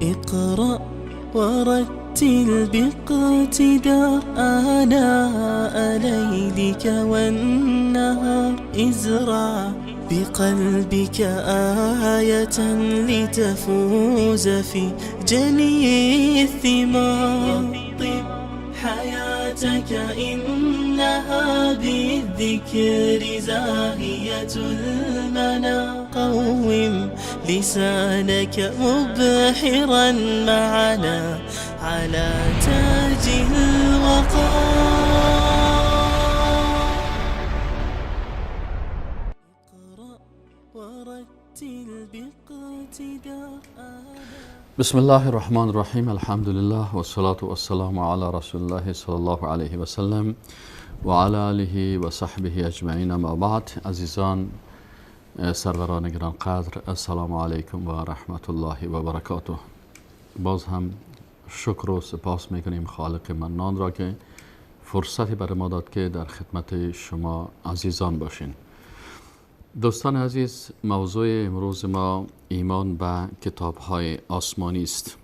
اقرأ ورتل باقتدار آناء ليلك والنهار، ازرع بقلبك آية لتفوز في جني الثمار. طب حياتك إنها بالذكر زاهية المنى، قوم لسانك مبحرا معنا على تاج الوقار. اقرأ ورتل باقتدار. بسم الله الرحمن الرحیم. الحمد لله والصلاة والسلام على رسول الله صلی الله علیه و سلم و علی آله و صحبه اجمعین، اما بعد. عزیزان، سروران گرانقدر، السلام علیکم و رحمت الله و برکاته. باز هم شکر و سپاس میکنیم خالق منان را که فرصتی برای ما داد که در خدمت شما عزیزان باشین. دوستان عزیز، موضوع امروز ما ایمان به کتاب‌های آسمانی است.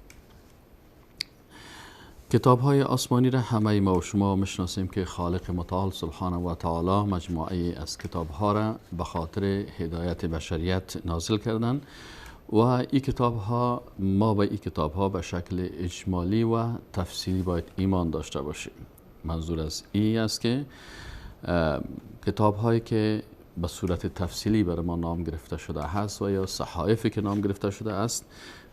کتاب‌های آسمانی را همه ما و شما میشناسیم که خالق متعال سبحانه و تعالی مجموعه از کتاب‌ها را به خاطر هدایت بشریت نازل کردند و این کتاب‌ها، ما به این کتاب‌ها به شکل اجمالی و تفصیلی باید ایمان داشته باشیم. منظور از این است که کتاب‌هایی که به صورت تفصیلی برای ما نام گرفته شده هست و یا صحایفی که نام گرفته شده است،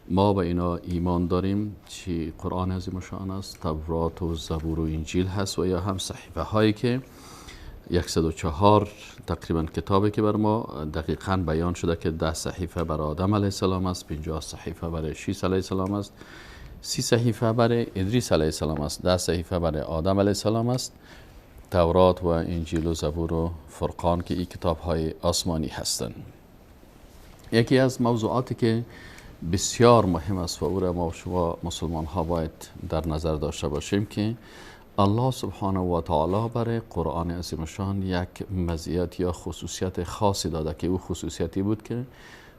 ما به اینا ایمان داریم، چی قرآن عظیم الشان است، تورات و زبور و انجیل هست و یا هم صحیفه هایی که 104 تقریبا کتابی که بر ما دقیقاً بیان شده که 10 صحیفه برای آدم علیه السلام است، 50 صحیفه برای شیس علیه السلام است، 30 صحیفه برای ادریس علیه السلام است، 10 صحیفه برای آدم علیه السلام است، تورات و انجیل و زبور و فرقان که این کتاب های آسمانی هستند. یکی از موضوعاتی که بسیار مهم است و او را ما شما مسلمان ها باید در نظر داشته باشیم که الله سبحانه و تعالی برای قرآن عظیم الشان یک مزیت یا خصوصیت خاصی داده که او خصوصیتی بود که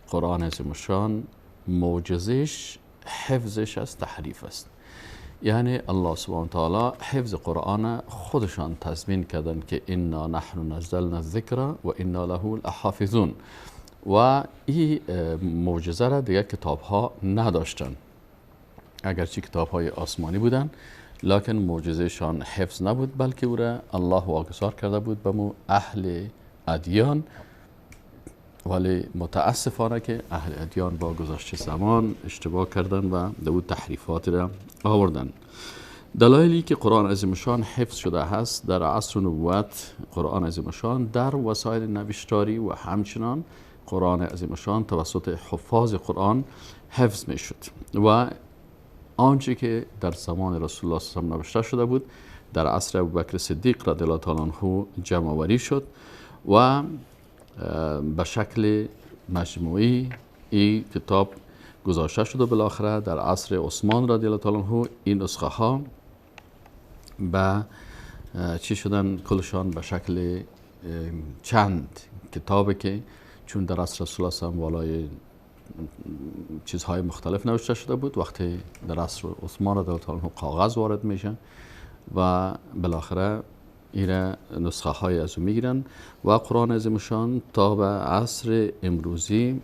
قرآن عظیم الشان معجزش حفظش از تحریف است. یعنی الله سبحانه و تعالی حفظ قرآن خودشان تضمین کردن که انا نحن نزلنا الذکر و انا له لحافظون و این معجزه را دیگه کتاب ها نداشتن، اگرچه کتاب های آسمانی بودن لکن معجزه شان حفظ نبود، بلکه او را الله واگذار کرده بود به مو اهل ادیان. ولی متاسفانه که اهل ادیان با گذشت زمان اشتباه کردن و دو تحریفات را آوردن. دلایلی که قرآن عظیم الشان حفظ شده هست در عصر نبوت، قرآن عظیم الشان در وسایل نوشتاری و همچنان قرآن عظیم الشان توسط حفاظ قرآن حفظ می شد و آنچه که در زمان رسول الله صلی الله علیه و نوشته شده بود در عصر ابوبکر صدیق رضی الله تعالی عنه جمع آوری شد و به شکل مجموعی این کتاب گذاشته شد و بالاخره در عصر عثمان رضی الله تعالی عنه این نسخه ها به چی شدن؟ کلشان به شکل چند کتابی که چون در عصر رسول الله صلی الله علیه و والای چیزهای مختلف نوشته شده بود، وقتی در عصر عثمان رضی الله تعالی عنه کاغذ وارد میشه و بالاخره ایره نسخه های از او میگیرن و قرآن عظیم الشان تا به عصر امروزی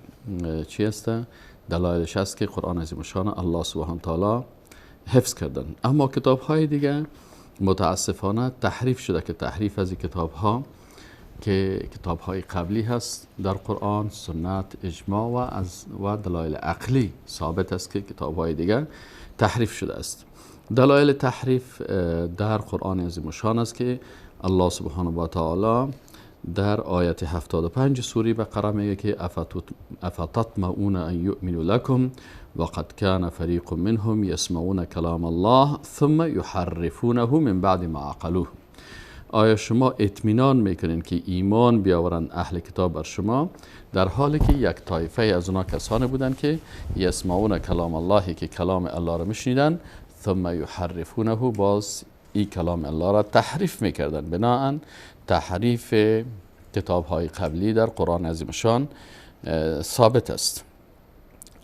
چی است؟ دلایلش است که قرآن عظیم الشان الله سبحانه تعالی حفظ کردن. اما کتاب های دیگه متاسفانه تحریف شده که تحریف از این کتاب ها که کتاب های قبلی هست در قرآن، سنت، اجماع و دلایل عقلی ثابت است که کتاب های دیگه تحریف شده است. دلایل تحریف در قرآن عظیم الشان است که الله سبحانه و تعالی در آیت 75 سوره بقره میگه که افتطمعون ان یؤمنوا لکم وقد کان فریق منهم یسمعون کلام الله ثم یحرفونه من بعد ما عقلوه. آیا شما اطمینان میکنین که ایمان بیاورند اهل کتاب بر شما، در حالی که یک طایفه از اونا کسانی بودند که یسمعون کلام الله، که کلام الله را میشنیدن، ثم یحرفونه، باز ای کلام الله را تحریف میکردن. بناهن تحریف کتاب های قبلی در قرآن عظیم شان ثابت است.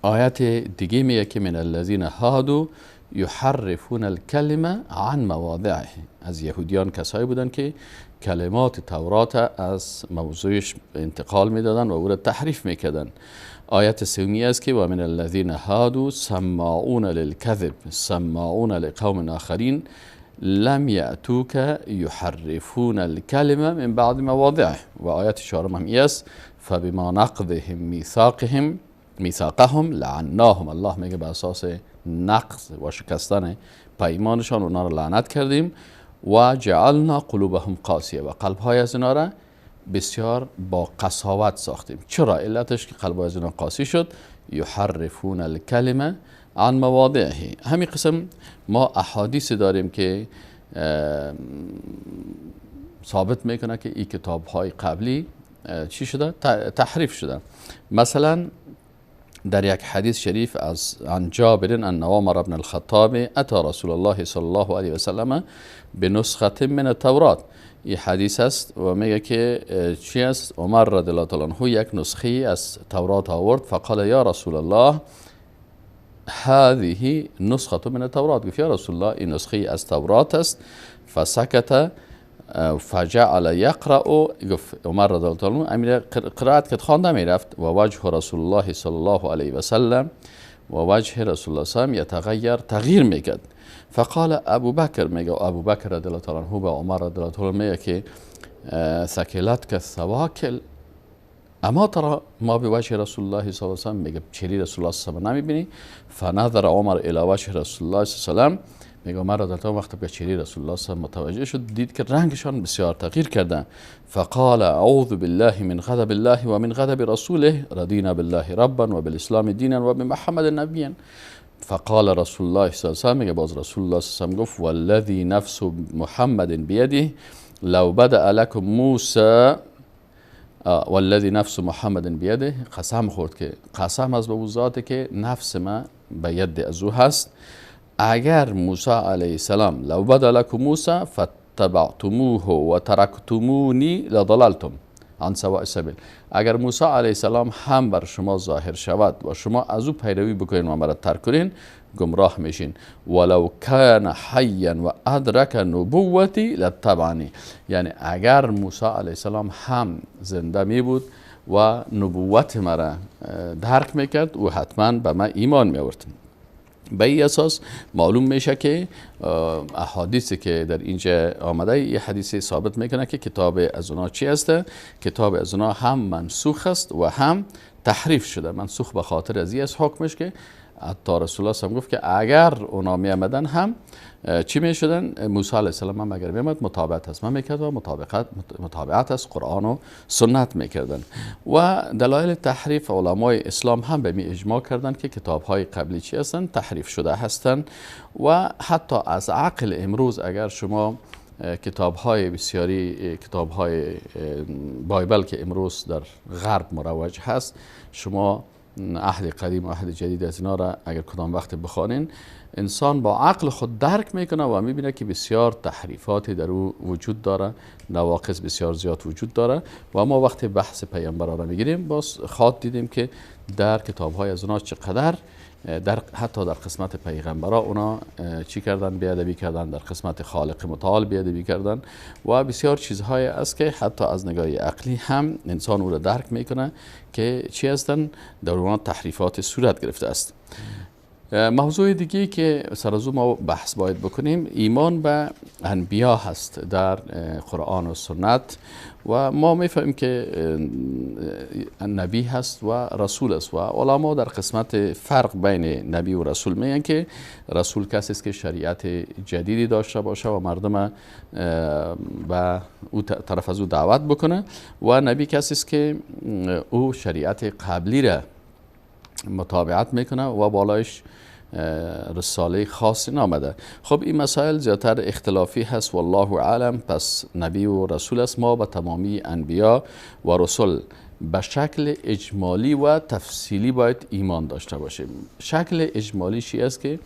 آیت دیگه میگه که من الذین هادوا یحرفون الکلمه عن مواضعه. از یهودیان کسایی بودن که کلمات تورات از موضوعش انتقال میدادن و او را تحریف میکردن. آیت سومی است که و من الذین هادوا سماعون للكذب سماعون لقوم آخرین لم یأتوک یحرفون الکلمه من بعد مواضعه. و آیت چهارم هم است فبما نقضهم میثاقهم لعناهم. الله میگه به اساس نقض و شکستن پیمانشان اونا را لعنت کردیم و جعلنا قلوبهم قاسیه، و قلب های از اینا را بسیار با قساوت ساختیم. چرا؟ علتش که قلب های از اینا قاسی شد. یحرفون الکلمه عن مواضعه. همین قسم ما احادیث داریم که ثابت میکنه که این کتاب های قبلی چی شده؟ تحریف شده. مثلا در یک حدیث شریف از عن جابر ان عمر بن الخطاب اتى رسول الله صلی الله علیه و سلم بنسخه من التورات. این حدیث است و میگه که چی است؟ عمر رضی الله تعالی عنه یک نسخه از تورات آورد. فقال یا رسول الله هذه نسخه من التورات. گفت یا رسول الله این نسخه از تورات است. فسکت فجعل یقرأ. گفت عمر رضی الله تعالی عنه امیر قرائت که خوانده میرفت و وجه رسول الله صلی الله علیه و سلم و وجه رسول الله صلی الله علیه و سلم یتغیر، تغییر میکرد. فقال ابو بکر، میگه ابو بکر رضی الله تعالی عنه به عمر رضی الله تعالی میگه که ثکلتک الثواکل اما ترى ما بوجه رسول الله صلی الله علیه و سلم. میگه چهره رسول الله صلی الله علیه و سلم نمیبینی؟ فنظر عمر الی وجه رسول الله صلی الله علیه و سلم. میگه عمر رضی الله عنه وقتی به چهره رسول الله صلی الله علیه و سلم متوجه شد دید که رنگشان بسیار تغییر کرده. فقال اعوذ بالله من غضب الله و من غضب رسوله رضینا بالله ربا و بالاسلام دینا و بمحمد نبیا. فقال رسول الله صلی الله علیه و سلم، میگه باز رسول الله صلی الله علیه و سلم گفت والذی نفس محمد بیده لو بدأ لكم موسی والذی نفس محمد بیده. قسم خورد که قسم از به او ذاتی که نفس ما به ید از او هست، اگر موسی علیه السلام لو بدا لكم موسی فاتبعتموه و ترکتمونی لضللتم عن سواء السبیل. اگر موسی علیه السلام هم بر شما ظاهر شود و شما از او پیروی بکنین و مرا ترک کنین گمراه میشین. ولو کان حیا و ادرک نبوتی لاتبعنی. یعنی اگر موسی علیه السلام هم زنده می بود و نبوت مرا درک میکرد او حتما به من ایمان می آورد. به این اساس معلوم میشه که احادیثی که در اینجا آمده یه حدیث ثابت میکنه که کتاب از اونا چی است؟ کتاب از اونا هم منسوخ است و هم تحریف شده. منسوخ به خاطر از این است حکمش که حتی رسول الله صلی گفت که اگر اونا می آمدن هم چی می شدن؟ موسی علیه السلام هم اگر می آمد مطابقت از من میکرد و مطابقت از قرآن و سنت میکردن. و دلایل تحریف علمای اسلام هم به می اجماع کردن که کتاب های قبلی چی هستن؟ تحریف شده هستن. و حتی از عقل امروز اگر شما کتاب های بسیاری، کتاب های Bible که امروز در غرب مروج هست، شما عهد قدیم و عهد جدید از اینا را اگر کدام وقت بخوانین، انسان با عقل خود درک میکنه و میبینه که بسیار تحریفاتی در او وجود داره، نواقص بسیار زیاد وجود داره. و ما وقتی بحث پیامبران را میگیریم باز خواد دیدیم که در کتاب های از اونا چقدر در حتی در قسمت پیغمبرا اونا چی کردن؟ بیادبی کردن. در قسمت خالق متعال بیادبی کردن و بسیار چیزهای است که حتی از نگاه عقلی هم انسان او را درک میکنه که چی هستن، در اونا تحریفات صورت گرفته است. موضوع دیگه که سر از ما بحث باید بکنیم ایمان به انبیا هست در قرآن و سنت. و ما میفهمیم که نبی هست و رسول است و علما در قسمت فرق بین نبی و رسول میگن که رسول کسی است که شریعت جدیدی داشته باشه و مردم به او طرف از او دعوت بکنه، و نبی کسی است که او شریعت قبلی را متابعت میکنه و بالایش رساله خاصی نامده. خب این مسائل زیادتر اختلافی هست والله اعلم. پس نبی و رسول است. ما به تمامی انبیا و رسول به شکل اجمالی و تفصیلی باید ایمان داشته باشیم. شکل اجمالی چی است؟ که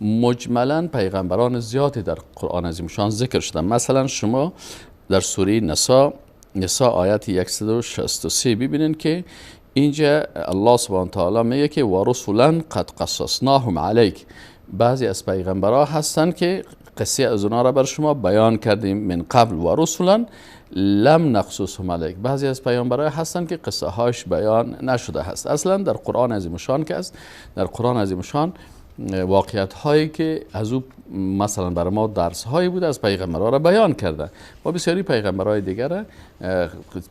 مجملا پیغمبران زیادی در قرآن عظیم شان ذکر شدن. مثلا شما در سوره نساء آیت 163 ببینید که اینجا الله سبحانه تعالی میگه که و رسولا قد قصصناهم علیک، بعضی از پیغمبرها هستن که قصه از اونا را بر شما بیان کردیم من قبل، و رسولا لم نقصصهم علیک، بعضی از پیامبرها هستن که قصه هاش بیان نشده هست. اصلا در قرآن عظیم الشان که است، در قرآن عظیم الشان واقعیت هایی که از او مثلا برای ما درس هایی بود از پیغمبرها را بیان کرده و بسیاری پیغمبرهای دیگر را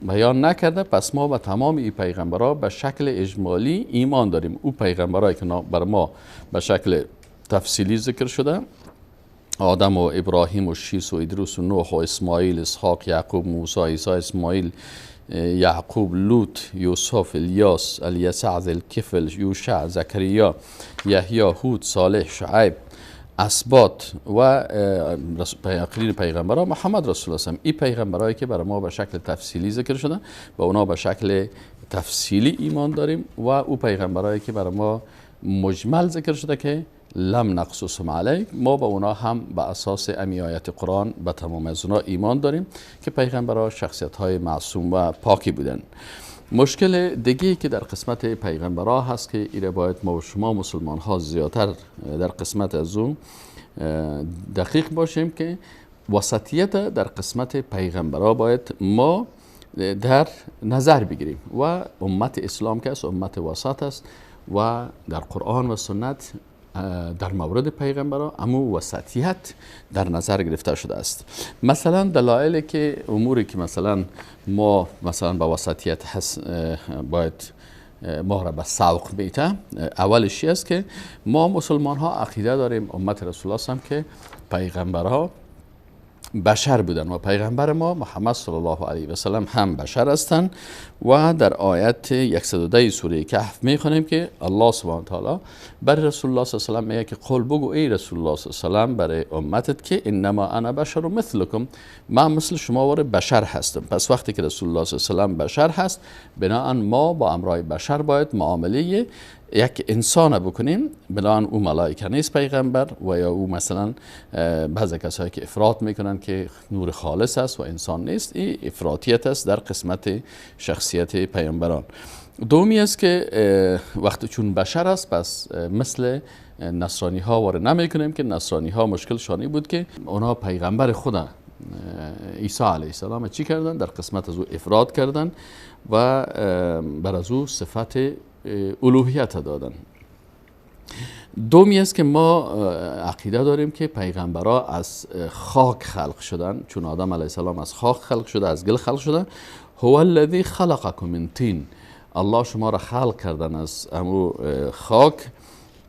بیان نکرده. پس ما به تمام این پیغمبرها به شکل اجمالی ایمان داریم. او پیغمبرهایی که بر ما به شکل تفصیلی ذکر شده، آدم و ابراهیم و شیس و ادریس و نوح و اسماعیل، اسحاق، یعقوب، موسی، عیسی، اسماعیل، یعقوب، لوط، یوسف، الیاس، الیسع، ذوالکفل، یوشع، زکریا، یحیی، هود، صالح، شعیب، اسباط و آخرین پیغمبرها محمد رسول الله. این پیغمبرایی که برای ما به شکل تفصیلی ذکر شده، با اونا به شکل تفصیلی ایمان داریم، و او پیغمبرایی که برای ما مجمل ذکر شده که لم نقصصهم علیک، ما با اونا هم به اساس امی آیت قرآن به تمام از اونا ایمان داریم که پیغمبرها شخصیت های معصوم و پاکی بودن. مشکل دیگه که در قسمت پیغمبرها هست که ایره باید ما و شما مسلمان ها زیادتر در قسمت از اون دقیق باشیم که وسطیت در قسمت پیغمبرها باید ما در نظر بگیریم و امت اسلام که است امت وسط است و در قرآن و سنت در مورد پیغمبرها امو وسطیت در نظر گرفته شده است. مثلا دلایلی که اموری که مثلا ما مثلا با وسطیت باید ما را به سوق بیته، اولش است که ما مسلمان ها عقیده داریم امت رسول الله که پیغمبرها بشر بودن و پیغمبر ما محمد صلی الله علیه و سلم هم بشر هستند و در آیت 110 سوره کهف میخوانیم که الله سبحانه تعالی برای رسول الله صلی الله علیه و سلم میگه که قل بگو ای رسول الله صلی الله علیه و سلم برای امتت که انما انا بشر مثلکم، من مثل شما وار بشر هستم. پس وقتی که رسول الله صلی الله علیه و سلم بشر هست، بناءً ما با امرای بشر باید معامله یک انسان بکنیم، بناءً او ملائکه نیست پیغمبر و یا او مثلا بعضی کسایی که افراط میکنن که نور خالص است و انسان نیست، این افراطیت است در قسمت شخصیت پیامبران. دومی است که وقتی چون بشر است پس مثل نصرانی ها وارد نمی کنیم که نصرانی ها مشکل شانی بود که اونا پیغمبر خدا عیسی علیه السلام چی کردن؟ در قسمت از او افراط کردن و بر از او صفت الوهیت دادن. دومی است که ما عقیده داریم که پیغمبرها از خاک خلق شدن، چون آدم علیه السلام از خاک خلق شده، از گل خلق شده. هو الذی خلقکم من طین، الله شما را خلق کردن از امو خاک.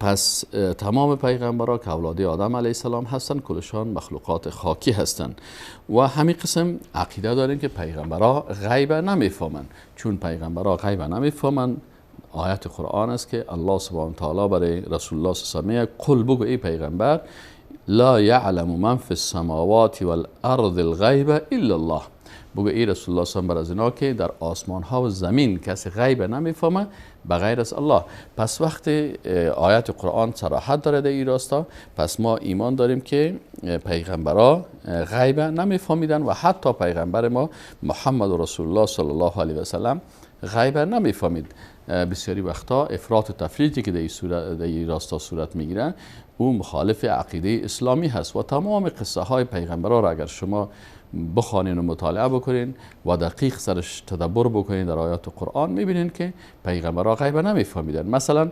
پس تمام پیغمبرها که اولاد آدم علیه السلام هستند کلشان مخلوقات خاکی هستند و همین قسم عقیده داریم که پیغمبرها غیب نمیفهمند، چون پیغمبرها غیب نمیفهمند. آیت قرآن است که الله سبحانه تعالی برای رسول الله صلی الله علیه و سلم قل بگو ای پیغمبر لا یعلم من فی السماوات والارض الغیب الا الله، بگو ای رسول الله صلی الله علیه و سلم بر از اینا که در آسمان ها و زمین کسی غیب نمیفهمه بغیر از الله. پس وقتی آیت قرآن صراحت داره در این راستا، پس ما ایمان داریم که پیغمبرها غیب نمیفهمیدن و حتی پیغمبر ما محمد رسول الله صلی الله علیه و سلم غیب نمیفهمید. بسیاری وقتا افراط و تفریطی که در این راستا صورت میگیره او مخالف عقیده اسلامی هست و تمام قصه های پیغمبرها را اگر شما بخوانین و مطالعه بکنین و دقیق سرش تدبر بکنین در آیات قرآن میبینین که پیغمبرها غیب نمیفهمیدن. مثلا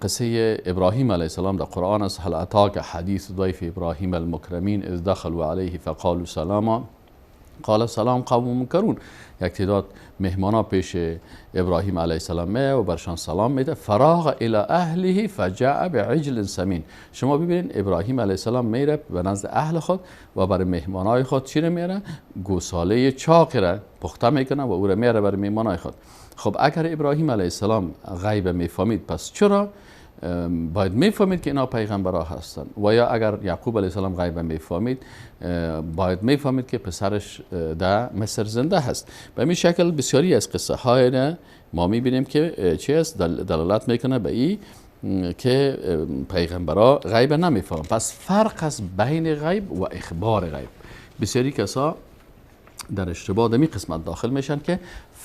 قصه ابراهیم علیه السلام در قرآن است، هل اتاک حدیث ضیف ابراهیم المکرمین اذ دخلوا علیه فقالوا سلاما قال سلام قوم منکرون. یک تعداد مهمانا پیش ابراهیم علیه السلام و برشان سلام میده، فراغ الی اهله فجاء بعجل سمین. شما ببینید ابراهیم علیه السلام میره به نزد اهل خود و برای مهمانای خود چی رو میاره؟ گوساله چاق را پخته میکنه و او را میاره برای مهمانای خود. خب اگر ابراهیم علیه السلام غیب میفهمید پس چرا باید میفهمید که اینا پیغمبرها هستند؟ و یا اگر یعقوب علیه السلام غیب میفهمید باید میفهمید که پسرش در مصر زنده هست. به این شکل بسیاری از قصه های ما میبینیم که چی است دلالت میکنه به این که پیغمبرها غیب نمیفهمند. پس فرق است بین غیب و اخبار غیب. بسیاری کسا در اشتباه در این قسمت داخل میشن که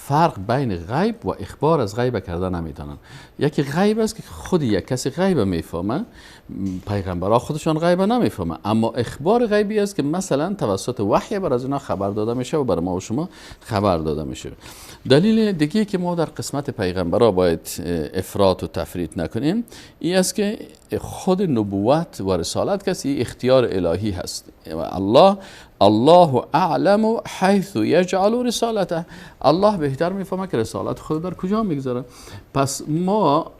فرق بین غیب و اخبار از غیب کرده نمیتونن. یکی غیب است که خود یک کسی غیب میفهمه، پیغمبرها خودشان غیب نمیفهمه، اما اخبار غیبی است که مثلا توسط وحی بر از اینا خبر داده میشه و بر ما و شما خبر داده میشه. دلیل دیگه که ما در قسمت پیغمبرها باید افراط و تفریط نکنیم این است که خود نبوت و رسالت کسی اختیار الهی هست. الله الله اعلم حیث یجعل رسالته، الله بهتر میفهمه که رسالت خود در کجا میگذاره. پس ما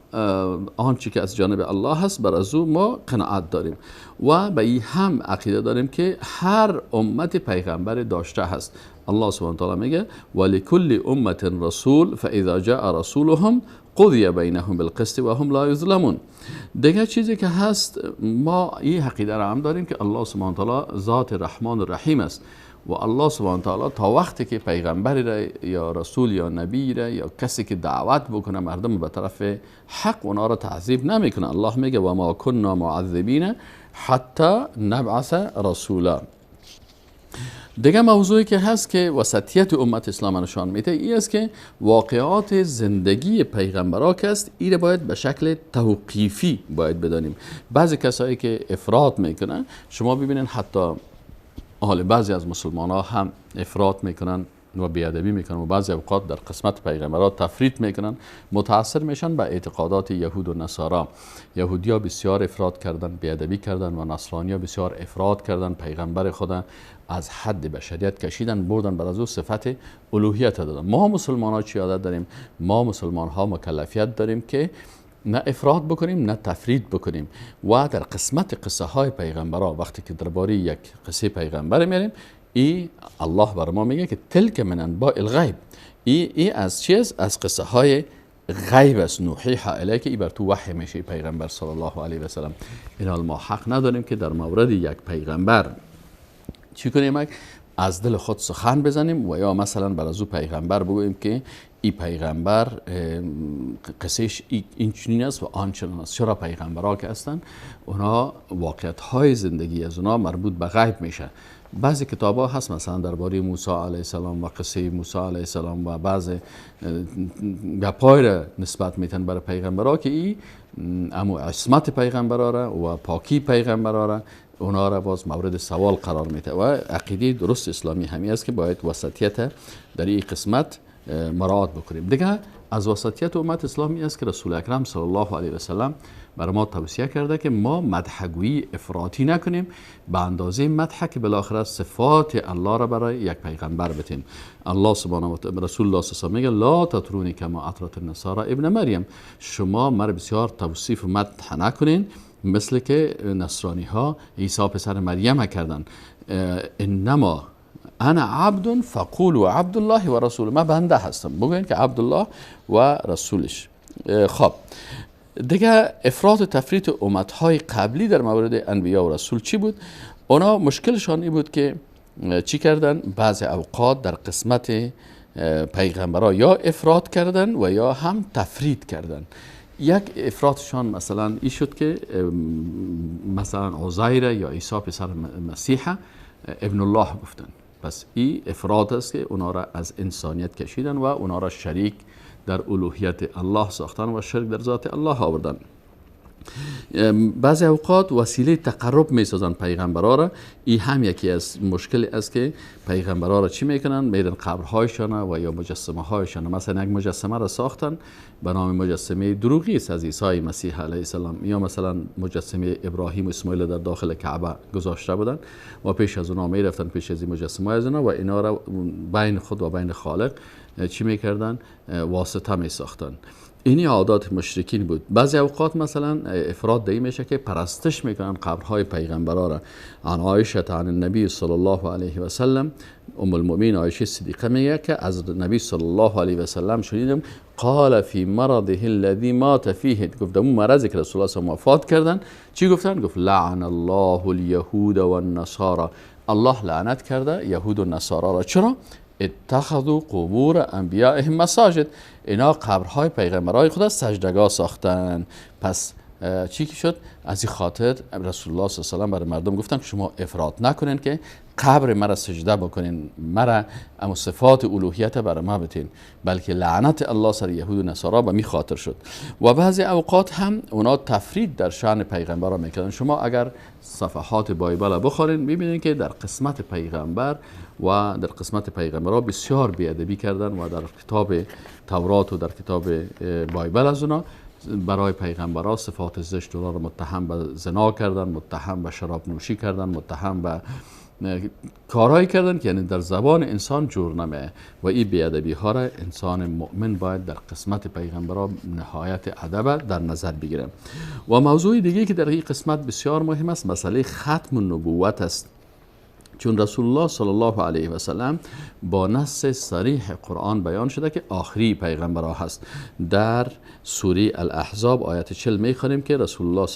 آنچه که از جانب الله هست بر از او ما قناعت داریم و به این هم عقیده داریم که هر امت پیغمبر داشته هست. الله سبحانه وتعالی میگه ولکل امت رسول فاذا جاء رسولهم قضی بینهم بالقسط و هم لا یظلمون. دیگه چیزی که هست، ما این عقیده را هم داریم که الله سبحانه وتعالی ذات رحمان و رحیم است و الله سبحانه وتعالی تا وقتی که پیغمبری را یا رسول یا نبی را یا کسی که دعوت بکنه مردم به طرف حق، اونا را تعذیب نمیکنه. الله میگه و ما كنا معذبین حتی نبعث رسولا. دیگه موضوعی که هست که وسطیت امت اسلام نشان میده این است که واقعات زندگی پیغمبرا که است این باید به شکل توقیفی باید بدانیم. بعضی کسایی که افراط میکنن، شما ببینین حتی حال بعضی از مسلمان ها هم افراط میکنن و بیادبی میکنن و بعضی اوقات در قسمت پیغمبرات تفریط میکنن، متاثر میشن به اعتقادات یهود و نصارا. یهودیا بسیار افراط کردن، بیادبی کردن و نصرانیا بسیار افراط کردن، پیغمبر خدا از حد بشریت کشیدن، بردن بر از او صفت الوهیت دادن. ما مسلمان ها چی عادت داریم؟ ما مسلمان ها مکلفیت داریم که نه افراط بکنیم نه تفرید بکنیم و در قسمت قصه های پیغمبرا وقتی که درباره یک قصه پیغمبر میریم، ای الله بر ما میگه که تلک من انباء الغیب، ای از چیز، از قصه های غیب است، نوحیها الیک، ای بر تو وحی میشه پیغمبر صلی الله علیه و سلم. این ما حق نداریم که در مورد یک پیغمبر چی کنیم؟ از دل خود سخن بزنیم و یا مثلا بر از او پیغمبر بگوییم که ای پیغمبر قصهش این چنین است و آن چنین است. چرا پیغمبرها که هستن اونا واقعیت های زندگی از اونا مربوط به غیب میشه. بعضی کتاب ها هست مثلا درباره موسی علیه السلام و قصه موسی علیه السلام و بعض گپای را نسبت میتن برای پیغمبرها که ای امو عصمت پیغمبرها را و پاکی پیغمبرها را اونا را باز مورد سوال قرار میده. و عقیده درست اسلامی همی است که باید وسطیت در این قسمت مراعات بکنیم. دیگه از وسطیت امت اسلامی است که رسول اکرم صلی الله علیه و سلم بر ما توصیه کرده که ما مدحگویی افراطی نکنیم به اندازه مدح که بالاخره صفات الله را برای یک پیغمبر بتیم. الله سبحانه و تعالی رسول الله صلی الله علیه و میگه لا تطرونی کما اطرت النصارى ابن مریم، شما مرا بسیار توصیف و مدح نکنین مثل که نصرانی ها عیسی پسر مریم کردن. انما انا عبد فقولوا عبد الله و رسول، من بنده هستم، بگوین که عبدالله و رسولش. خب دیگه افراط و تفریط امتهای قبلی در مورد انبیا و رسول چی بود؟ اونا مشکلشان این بود که چی کردن؟ بعض اوقات در قسمت پیغمبرا یا افراط کردن و یا هم تفریط کردن. یک افراطشان مثلا این شد که مثلا عزیر یا عیسی پسر مسیح ابن الله گفتن. پس این افراط است که اونا را از انسانیت کشیدن و اونا را شریک در الوهیت الله ساختن و شرک در ذات الله آوردن. بعضی اوقات وسیله تقرب میسازن پیغمبرا را. این هم یکی از مشکل است که پیغمبرا را چی میکنن؟ میرن قبرهایشان و یا مجسمه هایشان. مثلا یک مجسمه را ساختن به نام مجسمه دروغی است از عیسی مسیح علیه السلام، یا مثلا مجسمه ابراهیم و اسماعیل در داخل کعبه گذاشته بودن و پیش از اونا میرفتن پیش از این مجسمه از اونا و اینا را بین خود و بین خالق چی میکردن؟ واسطه میساختن. اینی عادات مشرکین بود. بعضی اوقات مثلا افراد دی میشه که پرستش میکنن قبرهای پیغمبرا را. عن عایشه عن النبی صلی الله علیه و سلم، ام المؤمنین عایشه صدیقه میگه که از نبی صلی الله علیه و سلم شنیدم قال فی مرضه الذی مات فیه، گفت اون مرضی که رسول الله صلی الله علیه و وفات کردن چی گفتن؟ گفت لعن الله اليهود والنصارى، الله لعنت کرده یهود و نصارا را. چرا؟ اتخذوا قبور انبیائهم مساجد، اینا قبرهای پیغمبرای خدا سجدگاه ساختن. پس چی که شد؟ از این خاطر رسول الله صلی الله علیه و سلم برای مردم گفتن که شما افراط نکنین که قبر مرا سجده بکنین، مرا اما صفات الوهیت برای ما بتین، بلکه لعنت الله سر یهود و نصارا به می خاطر شد. و بعضی اوقات هم اونا تفرید در شأن پیغمبر را میکردن. شما اگر صفحات بایبل بخورین میبینین که در قسمت پیغمبر و در قسمت پیغمبرها بسیار بی‌ادبی کردن و در کتاب تورات و در کتاب بایبل از اونا برای پیغمبرها صفات زشت اونا رو متهم به زنا کردن، متهم به شراب نوشی کردن، متهم به کارهایی کردن که یعنی در زبان انسان جور نمیه. و این بی‌ادبی ها را انسان مؤمن باید در قسمت پیغمبرها نهایت ادب در نظر بگیره. و موضوع دیگه که در این قسمت بسیار مهم است مسئله ختم النبوت است، چون رسول الله صلی الله علیه و سلم با نص صریح قرآن بیان شده که آخری پیغمبرها هست. در سوره الاحزاب آیت 40 میخوانیم که رسول الله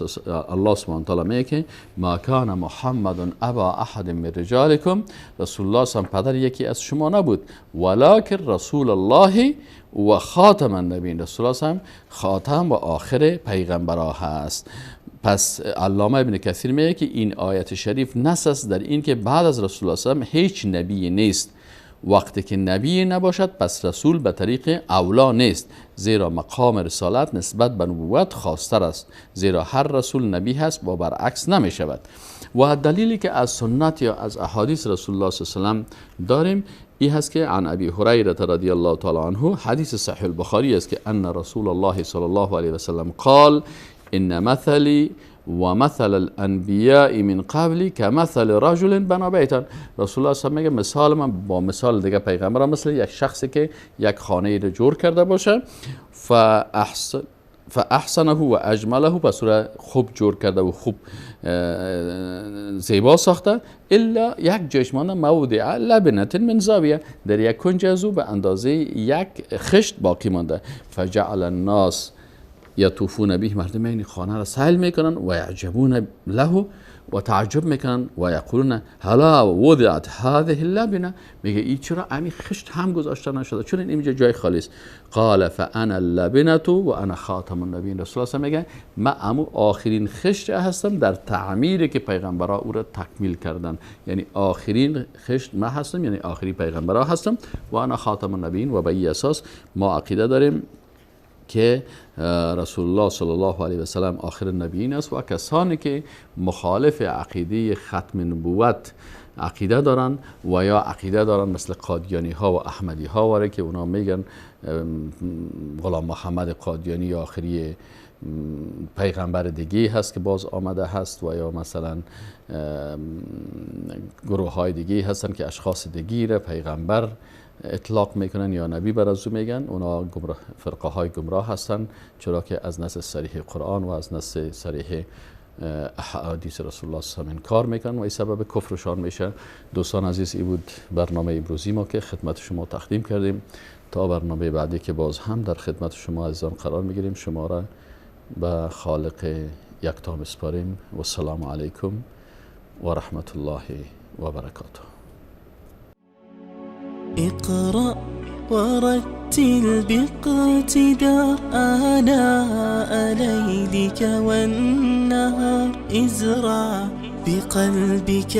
الله سبحانه وتعالی میگه که ما کان محمد ابا احد من رجالکم، رسول الله صلی پدر یکی از شما نبود، ولکن رسول الله و خاتم النبیین، رسول الله صلی خاتم و آخر پیغمبرها هست. پس علامه ابن کثیر میگه که این آیت شریف نص است در این که بعد از رسول الله صلی الله علیه و سلم هیچ نبی نیست. وقتی که نبی نباشد پس رسول به طریق اولا نیست، زیرا مقام رسالت نسبت به نبوت خاصتر است، زیرا هر رسول نبی هست و برعکس نمی شود. و دلیلی که از سنت یا از احادیث رسول الله صلی الله علیه و سلم داریم این هست که عن ابی هریره رضی الله تعالی عنه، حدیث صحیح البخاری است که ان رسول الله صلی الله علیه و سلم قال ان مثلی و مثل الانبیاء من قبلی كمثل رجل بنا بیتا. رسول الله صلی الله علیه و میگه مثال من با مثال دیگه پیغمبران مثل یک شخصی که یک خانه رو جور کرده باشه، فاحسنه و اجمله، پس او خوب جور کرده و خوب زیبا ساخته، الا یک جایش مانده موضع لبنة من زاویه، در یک کنج از او به اندازه یک خشت باقی مانده. فجعل الناس یطوفون به، مردم این خانه را سیل میکنن و یعجبون له و تعجب میکنن و یقولون هلا وضعت هذه اللبنه، میگه این چرا امی خشت هم گذاشته نشده، چون اینجا جای خالی است. قال فانا اللبنه و انا خاتم النبیین. رسول الله میگه من امو آخرین خشت هستم در تعمیری که پیغمبرا او را تکمیل کردن، یعنی آخرین خشت ما هستم، یعنی آخرین پیغمبرا هستم و انا خاتم النبیین. و به این اساس ما عقیده داریم که رسول الله صلی الله علیه و سلم آخر نبیین است و کسانی که مخالف عقیده ختم نبوت عقیده دارن و یا عقیده دارن مثل قادیانی ها و احمدی ها واره که اونا میگن غلام محمد قادیانی یا آخری پیغمبر دیگه هست که باز آمده هست، و یا مثلا گروه های دیگه هستن که اشخاص دیگه را پیغمبر اطلاق میکنن یا نبی بر از او میگن، اونا گمراه، فرقه های گمراه هستن، چرا که از نص صریح قرآن و از نص صریح احادیث رسول الله صلی الله علیه و انکار میکنن و این سبب کفرشان میشه. دوستان عزیز، ای بود برنامه امروزی ما که خدمت شما تقدیم کردیم. تا برنامه بعدی که باز هم در خدمت شما عزیزان قرار میگیریم، شما را به خالق یکتا میسپاریم. و السلام علیکم و رحمت الله و برکاته. اقرأ ورتل باقتدار آناء ليلك والنهار، ازرع بقلبك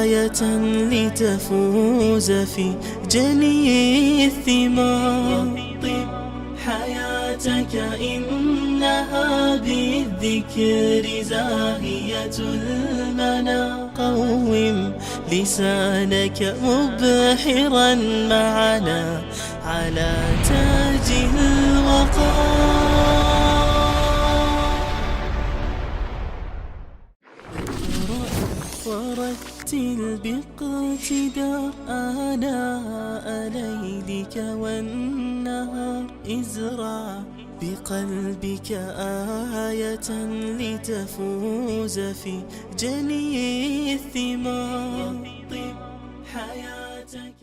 آية لتفوز في جني الثمار. طب حياتك إنها بالذكر زاهية المنى، قوم لسانك مبحرا معنا على تاج الوقار. ورتل باقتدار آناء ليلك والنهار، ازرع بقلبك آية لتفوز في جني الثمار. طب حياتك.